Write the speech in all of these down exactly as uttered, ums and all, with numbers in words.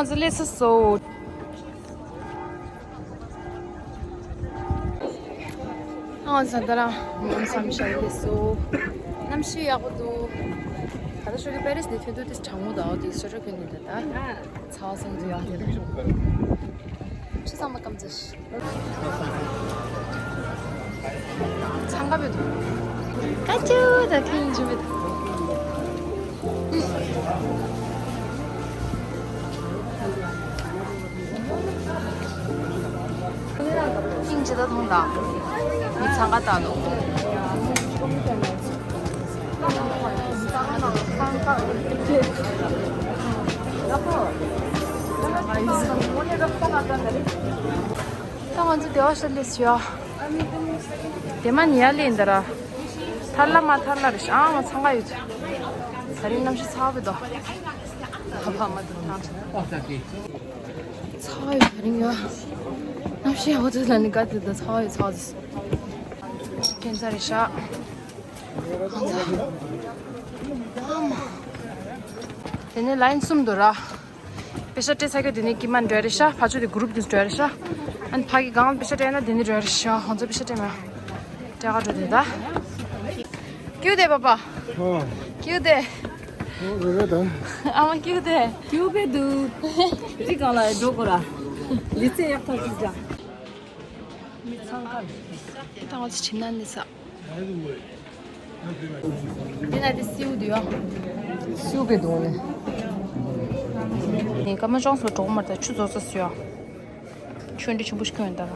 ང་ཚོ་སླེབས་ཚར་སོང་། ཨང་ཟ་ད་ར་ང་ཚོ་མཚམས་བཞག་སླེབས་སོང་། གནམ་གཤིས་ཡག་པོ་འདུག་ད་ལྟ་ཤོད་ཀྱི་པེ་རིས་ནས་ཐོན་དུས་དེ་གྲང་མོ་འདུག་དེ་ཤོད་རོགས་ཕན་གྱི་འདུག་ད་ཚ་བ་ཚ་མོ་ཡག་དེ་རེད། ཕྱི་ཚང་མ་སྐམ་ཚ་ཤི། ཚང་ཀ་བེད། ཀ་ཅུ་ད་ཁེན་ཅུ་བེད། ཨིང་ཇི་ད་ཐོང་ད། མི་ཚང་ཀ་ད་ལོ། ད་ང་ཚོ་སྡེ་བ་ཤར་སླེབས་སོང་ཡ། དེ་མ་ཉལ་ལེ་འདི་ར། ཐར་ལ་མ་ཐར་ལ་རེ་ཤ་ཨང་མ་ཚང་ག་ཡོད། ད་རིང་གནམ་གཤིས་ཚ་བོ་དོ། ད་ཕ་མ་དང་ཐང་། ཚ་བོ་ཡོད་ད་རིང་ཡ། གནམ་གཤིས་ཡག་པོ་འདུག་ལ་ནི་ག་དེ་ད་ཚ་བོ་ཡོད་ཚ་བོ་དུ། ཁྱད་མཚར་རེ་ཤ། ཨ་མ། དེ་ནས་ལ་ཡིན་གསུམ་འདུག་ར། པེ་ཤ་སྤྲད་ཚར་གྱི་དེ་ནས་ཀྱི་མ་འགྲོ་རེད་ཤག་ཕ་ཆུ་དེ་གུ་རུབ་དེ་འགྲོ་རེད་ཤག་ཨན་ཕ་གི་གང་པེ་ཤ་སྤྲད་ན་དེ་ནས་འགྲོ་རེད་ཤག་ཧོན་ཚོ་པེ་ཤ་སྤྲད་མ་སྤྲད་ག་འགྲོ་དེ་ད། ཀྱུ་དེ་པ་པ། ཨོ། ཀྱུ་དེ། ཨོ་རེད་རེད་ད། ཨ་མ་ཀྱུ་དེ། ཀྱུ་པེ་འདུག་ཅི་གང་ལ་འགྲོ་དགོས་ར། ལི་ཚེ་ཡག་ཐག་ཅིག་ཅག་མི་ཚང་ཁ། ད་ང་ཚོ་ཕྱི་ན་ནི་ས། འདི་ན་དེ་སེའུ་འདུག་ཡ། སེའུ་བེ་འདུག་ནི། ནི་ཀ་མ་ཅོང་སོ་གྲོགས་མར་ད་ཆུ་རྫོགས་ས་སུ་ཡ། ཆུ་འདྲི་ཆུ་འབུ་ཞིག་ཁྱོད་ད་ག་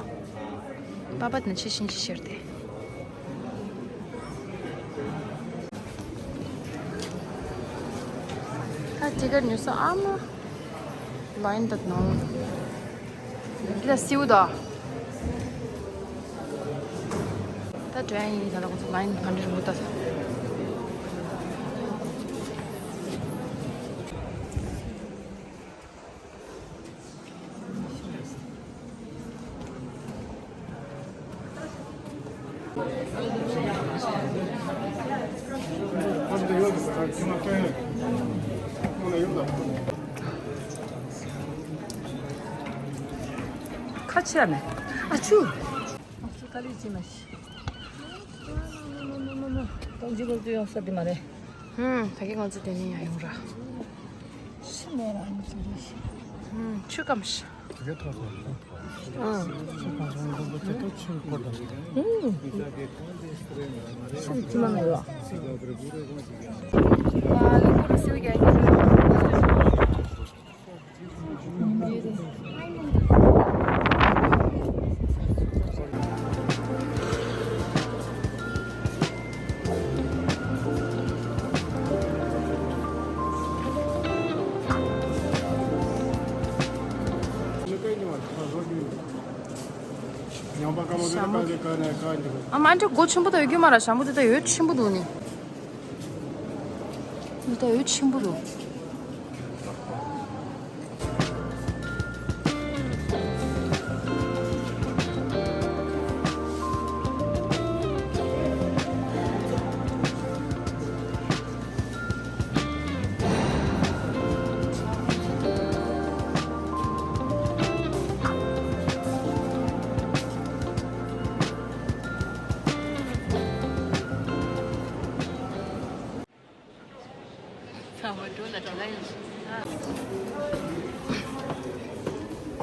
པ་པ་དེ་ན་ཆེ་ཤིན་ཅི་ཤེར་ཏེ། ད་ཏི་ཀར་ཉོས་སོ་ཨ་མ། ལ་ཡིན་ད་ནོ། འདི་ལ་སེའུ་ད། ད་དྲན་ཡིན་ད་ལ་ཁོ་ཚོ་ལ་ཡིན་ག་འདྲ་རུ་ད། ཁ་ཆེ་ནས་ཨ་ཆུ། ཨ་ཆུ་ཀ་ལི་ཅི་མ་ཤི། ཏོང་ཅི་གོ་ཏུ་ཡོང་ས་དེ་མ་རེད། ཧུམ། ད་གིན་ང་ཚོ་དེ་ནས་ཡང་ཡོང་ར། ཤི་མེད་ར་མི་ཚོ་རེད་ཤི། ཧུམ། ཆུ་སྐམ་ཤི། ཨང་། ཧུམ། ཤི་ཅི་མ་མེད་ར། ཨ་ལུ་ཀུ་རུ་སིལ་རྒྱག་གི། ཨ་མ་འདྲ་སྒོ་ཆེན་པོ་དང་ཡོད་རྒྱུ་མ་ར་ཞྭ་མོ་དེ་དག་ཡོད་ཆེན་པོ་འདུག་ནི། འདི་ད་ཡོད་ཆེན་པོ་འདུག་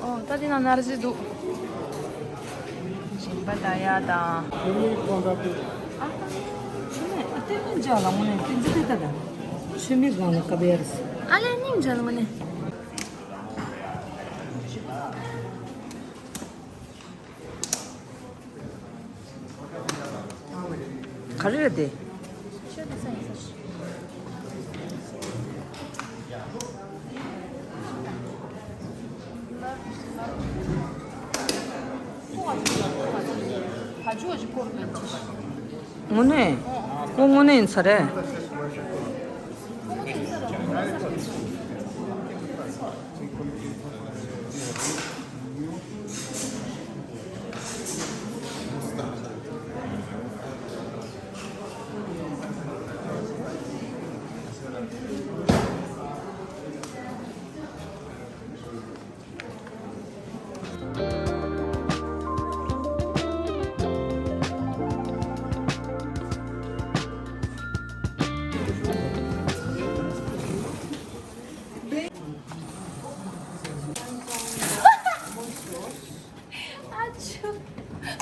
ཨོ། ད་དེ་ན་ནར་ཟི་འདུག་སྦྱིན་པ་ད་ཡ་དང་། ཨ། ཆུ་མེད། ཨ། ཏན་ཏན་འཇགས་ལ་ངོ་ནས་ཏན་ཏན་ཏན་ཏན། ཆུ་མེད་གང་ལ་ཀ་བེ་ར་སི། ཨ་ལེ་སྙིང་འཇགས་ལ་ངོ་ནས། ག་རེ་རེད་དེ། དངོས་གནས། ཁོ་དངོས་གནས་ཡིན་ས་རེད།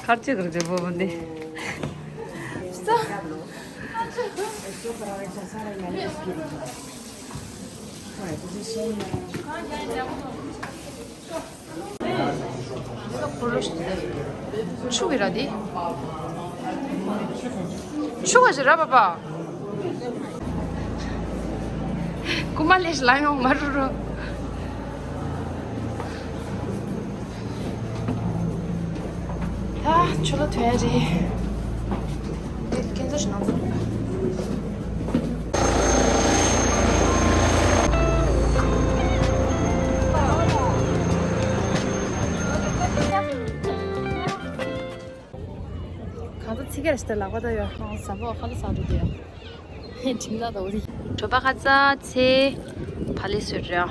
Harchi kerja bawa ni. Chu kira di. Chu ka jira papa. Kuma lesh la yong maru ro. ད་ཆུ་ལོ་ཐོན་རེད། དེ་ཁྱེད་ཚོ་ཞིག་ནང་ཚོ། གང་ཚོ་ཚིག་གེར་ཞིག་ལག་པ་ད་ཡོད། ཟམ་པ་ཁ་ལ་ཟ་འགྲོ་དེ་ཡོད། ཁྲིམས་ན་ད་འོ་དེ། གྲོད་པ་ཁ་ཚ་ཚེ་ཕ་ལེ་སོད་རེད།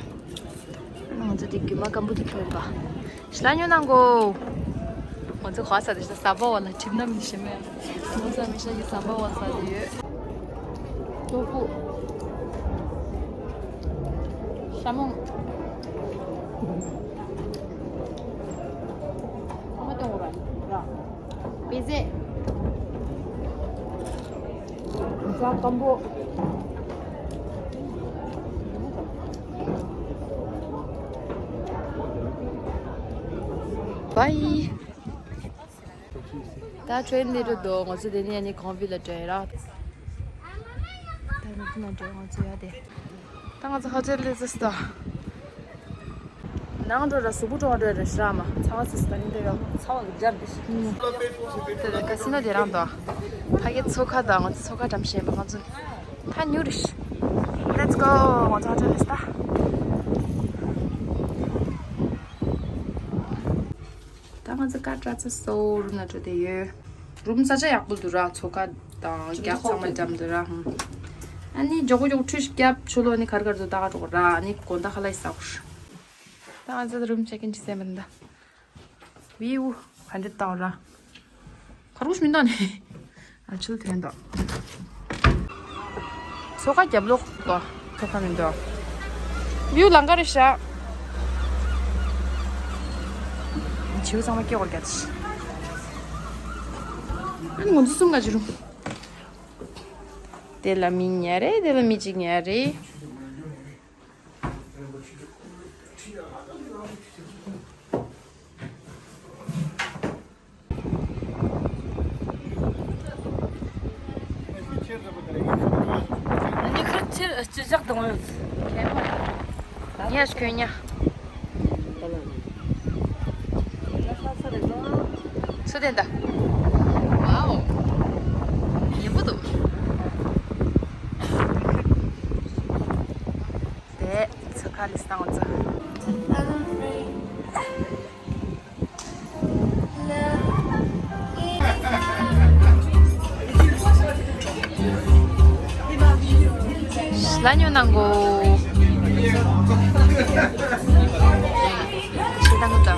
ང་ཚོ་དེ་རྒྱུ་མ་སྐམ་པོ་དེ་ཐོན་པ། ཤི་ལ་ཉོ་ནང་གོ། ང་ཚོ་ག་ས་དེ་ཤ་ཟ་བ་བ་ལ་ཁྲིམས་ན་མི་ཤེས་མེད། ང་ཚོ་མི་ཤ་ཡི་ཟ་བ་བ་ཟ་དེ་ཡོད། ཏོ་ཧྥུ། ཤ་མོང་། ཨ་མ་ཏོ་ར་ར། པེ་ཟེ། ཟ་སྐམ་པོ། བའི། ད་ཁྲེན་ལི་རུ་དོ་ང་ཚོ་དེ་ནས་ནི་ཁོང་བི་ལ་འགྲོ་ཡ་ར། ད་ནི་ཁོང་འགྲོ་ང་ཚོ་ཡ་དེ། ད་ང་ཚོ་ཧོ་ཊེལ་ལས་ཚོ་སྟ། ནང་འགྲོ་ར་གཟུགས་པོ་འགྲོ་བ་འགྲོ་ར་ཤི་ར་མ་ཚ་བ་ཚ་སྟ་ནི་དེ་ཡོ་ཚ་བ་གི་འཇམ་དེ་ཤི། དེ་ཀ་སི་ནོ་དེ་རང་དོ། ཕ་གི་ཚོ་ཁ་དང་ང་ཚོ་ཚོ་ཁ་འགྲམ་བཞེས་པ་ང་ཚོ། ད་ཉུ་རི་ཤི། Let's go ང་ཚོ་ཧོ་ཊེལ་ལས་སྟ། ད་ང་ཚོ་ཀ་ཏྲ་ཚ་སོ་རུམ་ན་འགྲོ་དེ་ཡོད། རུམ་ས་ཆ་ཡག་པོ་འདུག་ར་ཚོ་ཁ་དང་རྒྱབ་ཚང་མ་འཇམ་འདུག་ར་ཧུམ། ཨ་ནི་མགྱོགས་པོ་མགྱོགས་པོ་ཁྲུས་རྒྱབ་ཆུ་ལོ་ནི་གར་གར་དུ་ད་ག་འགྲོ་ར་ཨ་ནི་དགོང་དག་ཁ་ལག་ཟ་དགོས། ད་ང་ཚོ་རུམ་ཅེག་ཨིན་བྱེད་སེམས་མི་འདུག་བིའུ་ག་འདྲ་བལྟ་ར། གར་གུ་མི་འདུག་ནི། ཨ་ཆུ་ལ་ཐོན་འདུག་ཚོ་ཁ་རྒྱབ་ལོགས་དོ། ཚོ་ཁ་མི་འདུག་བིའུ་ལང་ཀ་རེད་ཤག་བྱིའུ་ཚང་མ་སྐྱེ་བར་རྒྱ་ཆེ། ཨ་ནི་ང་ཚོ་གསུམ་ག་ཅི་རུང་། དེ་ལ་མི་ཉལ་རེད་དེ་ལ་མི་གཅིག་ཉལ་རེད། ཉི་ཁར་ཆེར་ཅི་བཞག་དང་ཡོད། ཉ་ཤི་ཁོས་ཉ། སུ་དེ་འདྲ། ཝའོ། ཡིན་པོ་འདུག་དེ་ཚོ་ཁ་ལི་སང་ཚོ། ལ་ཉོ་ནང་གོ། ཤེས་དང་གི་ད།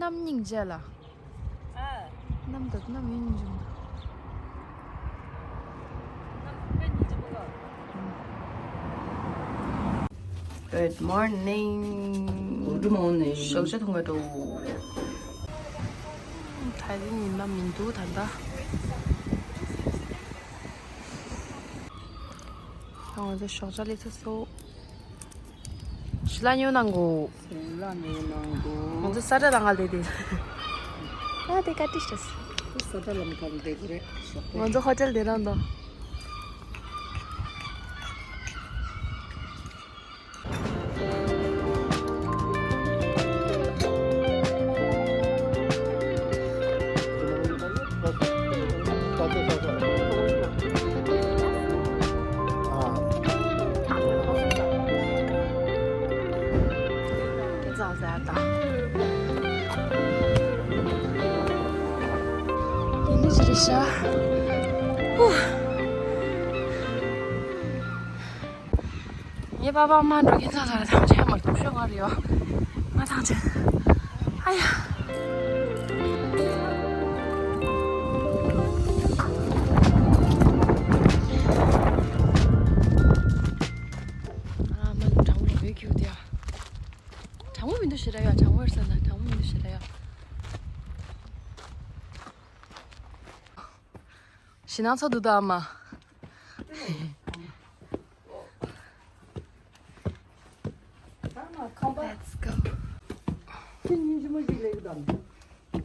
གནམ་སྙིང་རྗེ་ལ། ཨ། གནམ་དང་གནམ་སྙིང་རྗེ་མོ། Good morning. Good morning. ཞོགས་ཇ་འཐུང་ག་འགྲོ། ད་རིང་ཉི་མ་མི་འདུག་ད་ལྟ། ང་ཚོ་ཞོགས་ཇ་ལས་ཚ་སོ། ཤི་ལ་ཉོ་ནང་གོ། ཤི་ལ་ཉོ་ནང་གོ། ང་ཚོ་ས་ཏྲ་ལ་ང་ལས་དེ། ཨ་དེ་ཀ་ཏི་ཤ། ས་ཏྲ་ལ་མི་ཁ་མི་དེ་གོ་རེད། ང་ཚོ་ཧོ་ཊེལ་དེ་རང་དང་། ངའི་པ་ཕ་མ་འགྲོ་མཁན་ཚང་ལ་ཐང་ཆད་མ་ཐུབ་ཤོག་ང་རེད་ཡོ། ང་ཐང་ཆད། ཨ་ཡ། ཞེད་སྣང་ཚ་འདུག་ད་ཨ་མ། Let's go.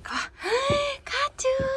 ཁ་ཁ་ཏུ།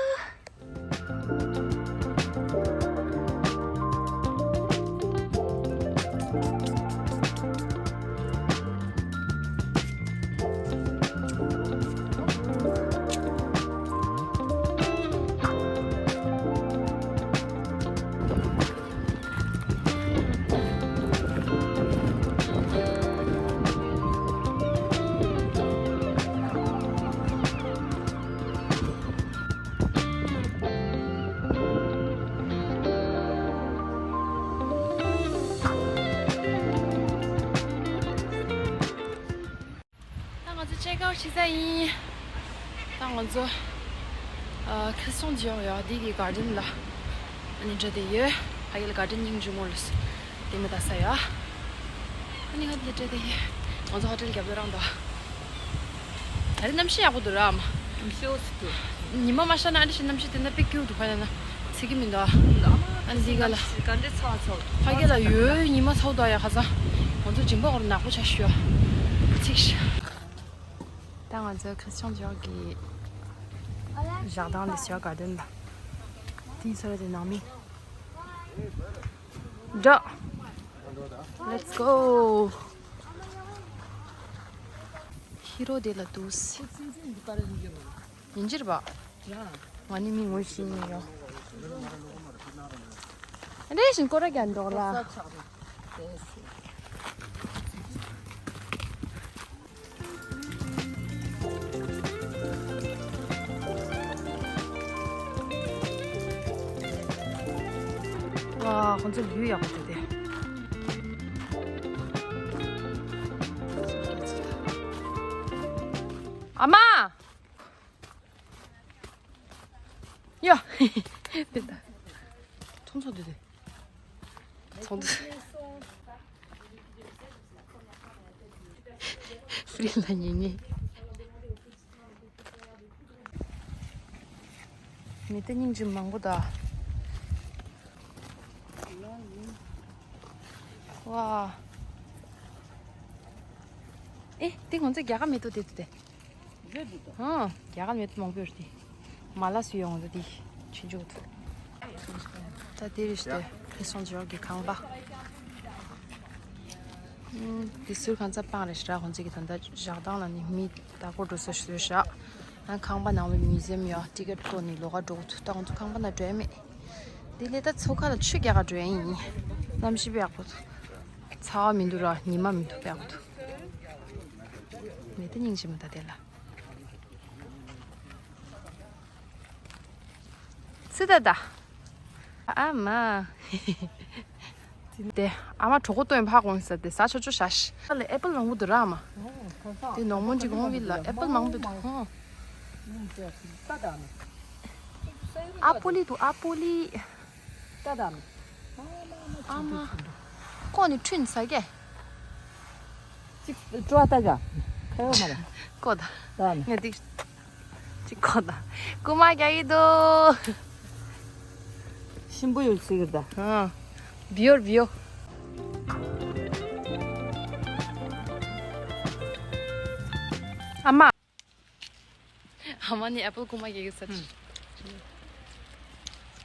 ད་ང་ཚོ་ཅེག་ཨའུཊ་བྱེད་ས་ཡིན། ད་ང་ཚོ་ཨ་Christian Dior ཡོད་འདི་གི་གར་ཌེན་ལ་ཨ་ནི་འགྲོ་བསྡད་ཡོད། ཕ་གི་ལ་གར་ཌེན་སྙིང་རྗེ་མོ་ལ་དེ་མི་ད་ས་ཡ། ཨ་ནི་ཧ་ལས་འགྲོ་བསྡད་ཡོད། ང་ཚོ་ཧོ་ཊེལ་རྒྱབ་ལ་རང་དོ། ད་རེས་གནམ་གཤིས་ཡག་པོ་འདུག་ར་ཨ་མ། གནམ་གཤིས་འོ་ཙི་འདུག་ཉི་མ་མ་ཤར་ན་ཨ་འདྲ་ཞིག་གནམ་གཤིས་དེ་འདྲ་དཔེ་སྐྱིད་འདུག་ཧ་ན་ན་ཚིག་གི་མི་འདུག་ཨ། ཨ་འདི་ག་ལ། ག་འདྲ་ཚ་བ་ཚ་བ། ཕ་གི་ལ་ཡོད་ཉི་མ་ཚ་བ་འདུག་ཡ་ཁ་ཚ། ང་ཚོ་སྦྱིན་པ་འོར་ནག་པོ་ཆ་ཞུ་ཡ། ཚིག་ཤ། ད་ང་ཚོ་Christian Dior གི་ཞག་དང་ལི་སི་ཡ་གར་ཌེན་ལ། དེའི་ཚོ་ར་དེ་ནང་མི། འགྲོ། Let's go. ཧི་རོ་དེ་ལ་འདུག་ཡིན་གྱིར་བ། ང་ནི་མི་ངོ་ཤེས་ཉེ་ཡོད། རེ་བཞིན་སྐོར་ར་རྒྱག་འདུག་ལ། ཝ། ཁོང་ཚོ་ལུས་ཡག་པོ་འདུག་སྟེ། ཨ་མ། ཡ། དེ་ད། ཚོང་ཚོགས་དེ་དེ། ཚོང་དེ། ཧྥི་རི་ལ་ཉེ་ཉེ། མི་དེ་སྙིང་རྗེ་མང་པོ་ད། ཝ། ཨེ་དེ་ང་ཚོ་རྒྱ་གར་མི་ཐོག་དེ་དེ་དེ། ཨང་། རྒྱ་གར་མི་མང་པོ་ཡོད་དེ། མ་ལ་སུ་ཡོང་དེ་ཆུ་འཇུག་ཐུ། ད་དེ་རེད་ཤི་དེ་Christian Dior གི་ཁང་པ། ཨུམ། དེ་ཟུར་ཁང་ཚ་སྤང་རེད་ཤི་ར་ཁོང་ཚོ་གི་ད་ལྟ་ཞག་དང་ལ་ནི་མི་ད་གོ་འགྲོ་ས་ཤི་རེད་ཤ། ཨ་ཁང་པ་ནང་ལ་མིའུ་ཛི་ཡམ་ཡོད་ཊི་ཀེ་ཊི་ཐོག་ནི་ལོགས་ཀ་འགྲོ་གི་ཐུ་ད་ཁོང་ཚོ་ཁང་པ་ན་འགྲོ་ཡ་མེད། དེ་ལས་ད་མཚོ་ཁ་ལ་ཆུ་རྒྱག་ག་འགྲོ་ཡ་ཡིན། གནམ་གཤིས་དཔེ་ཡག་པོ་འདུག་ཚ་བ་མི་འདུག་ར་ཉི་མ་མི་འདུག་དཔེ་ཡག་པོ་འདུག་མི་དེ་སྙིང་རྗེ་མོ་ད་དེ་ལ། སི་ད་ད། ཨ་མ། དེ་ཨ་མ་གྲོད་ཁོག་ལྟོགས་ཡིན་ཕ་གོང་ས་དེ་ཟ་ཆོག་ཆོག་ཤ་ཤ་ལ་ཨེ་པལ་མང་པོ་འདུག་ར་ཨ་མ། དེ་ནོར་མོ་འདི་གོང་བི་ལ་ཨེ་པལ་མང་པོ་འདུག་ཧོ། ཨ་པོ་ལི་འདུག་ཨ་པོ་ལི། ད་ད་མི། ཨ་མ། ཀོ་ནི་ཁྲུན་ས་གེ། ཅིག་ཅོ་ཨ་ད་ག་ཁ་ཡོ་མ་ལ། ཀོ་ད། ད་མི། ངས་ཏིག་ཅིག་ཀོ་ད། ཀུ་མ་རྒྱ་ཡི་དོ། ཤིན་པོ་ཡོད་ཟེར་གི་ད། ཨ། བིའོ་བིའོ། ཨ་མ། ཨ་མ་ནི་ཨེ་པལ་ཀུ་མ་རྒྱག་གི་ས་ཆི།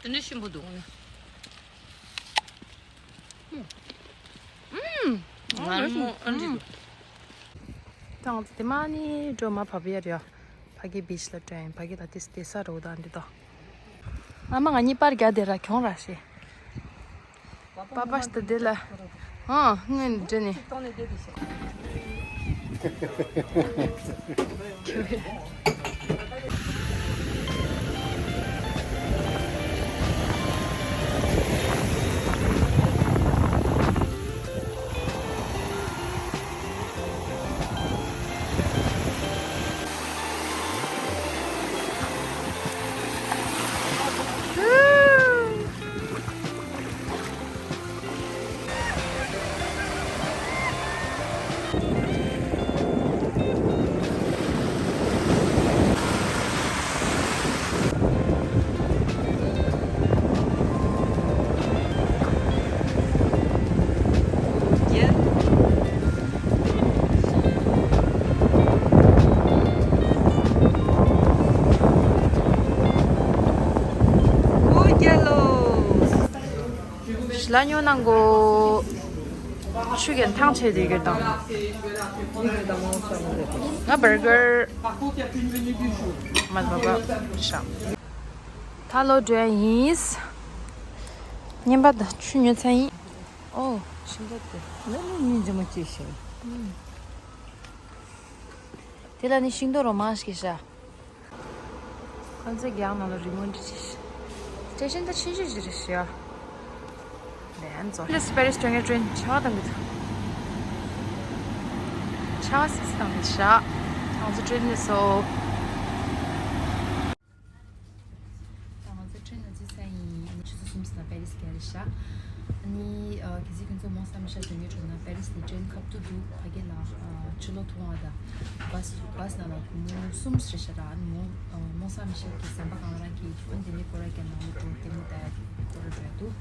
དེ་འདྲ་ཞིམ་པོ་འདུག་ཨུམ། ང་རང་མོ་ཨ་འདྲ་འདུག་ད་ང་ཚོ་དེ་མ་ནི་འགྲོ་མ་བབ་ཡ་རེད། ཕ་གི་བིཆ་ལ་འགྲོ་ཡིན་ཕ་གི་ལ་དེ་དེ་ས་རོ་ད་འདི་དོ། ཨ་མ་ང་གཉིས་པར་རྒྱག་དེ་ར་གྱོང་ར་ཤེས། པ་པ་ཤ་ཏ་དེ་ལ། ཨ་ངས་འདྲི་ནི། ལ་ཉོ་ནང་གོ། ཆུ་གན་ཐང་ཆད་དེ་གེ་དང་། ང་བར་གར། མ་བ་བ་ཤ། ད་ལོ་འགྲོ་ཡིན། ཉན་པ་དང་ཆུ་ཉོ་ཚན་ཡིན། ཨོ། ཤིང་ཏོག་དེ། ལ་ལ་ཉིན་རྗེ་མོ་ཅེས་ཤིང་། དེ་ལ་ནི་ཤིང་ཏོག་རོ་མང་ཞིག་ཤ། ཁོང་ཚོས་རྒྱང་ནང་ལ་རི་མོ་འབྲི་ཅི། སྟེ་ཤིན་ཏུ་ཆེ་ཤོས་ཅི་རེད་ཤག་ལན་ཚོ། ལས་པེ་རིས་ཀྲེན་ཀྲེན་ཆ་བ་དང་གི། ཆ་བ་སིག་སི་དང་གི་ཤག་ཁོང་ཚོ་ཀྲེན་ནས་སོ། ད་ང་ཚོ་ཀྲེན་ནང་འཛུལ་ས་ཡིན། ཨ་ནི་ཆུ་ཚོད་གསུམ་ཙམ་ལ་པེ་རིས་སླེབས་རེད་ཤག་ཨ་ནི་ཨ་གལ་སྲིད་ཁྱོད་ཚོ་མོ་བསམ་ཤ་དོན་གྱི་འགྲོ་ན་པེ་རིས་ནས་ཀྲེན་ཁ་ཐུག་འདུག་ཕ་གི་ལ་ཨ་ཕྱི་ལོགས་ཐུག་འོང་ཨ། ད་བཱས་བཱས་ནང་ལ་སྒོར་མོ་གསུམ་རེད་ཤག་ད་ཨ་ནི་མོ་ཨ་མོ་བསམ་ཤ་གི་ཟམ་པ་སྒང་ལ་རང་གི་ཕོན་དེ་ནས་སྐོར་ར་རྒྱབ་ནང་ལོགས་འགྲོ་ལྟད་མོ་ལྟ་ཡ་སྐོར་ར་འགྲོ་ཡ་འདུག་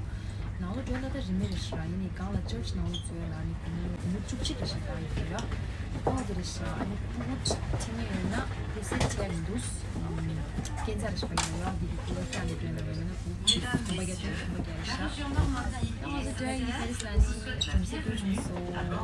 ནང་ལོགས་འགྲོ་ལ་ད་རིན་མེད་རེད་ཤག་ཡིན་ནའི་སྒང་ལ་ཅར་ཆི་ནང་ལོགས་འཛུལ་ཡ་ལ་ཨ་ནི་སྒོར་མོ་སྒོར་མོ་བཅུ་གཅིག་རེད་ཤག་ད་ཡིན་ཡ། ཨོ་དེ་རེད་ཤག་ཨ་ནི་ཕྲུ་གུ་ཁྲིད་མཁན་ཡོད་ན་ཕེ་སེ་ཁྲལ་མི་འདུག་སྐྱེན་ཚ་རེ་ཞིག་པ་ཡིན་ན་ཡང་འདི་གི་ཕྲུ་གུ་ཁྲིད་ནས་འགྲོ་ན་ཡང་མིན་ན་ཕྲུ་གུ་ཁྲིད་ཁོམ་པ་རྒྱག་ཐུབ་ཁོམ་པ་རྒྱག་རེད་ཤག་ད་ང་ཚོ་འགྲོ་ཡ་ཡིན། ཕ་རི་སི་ལ་ནི་གྲོང་གསེབ་ཏུ་བྱུང་སོང་།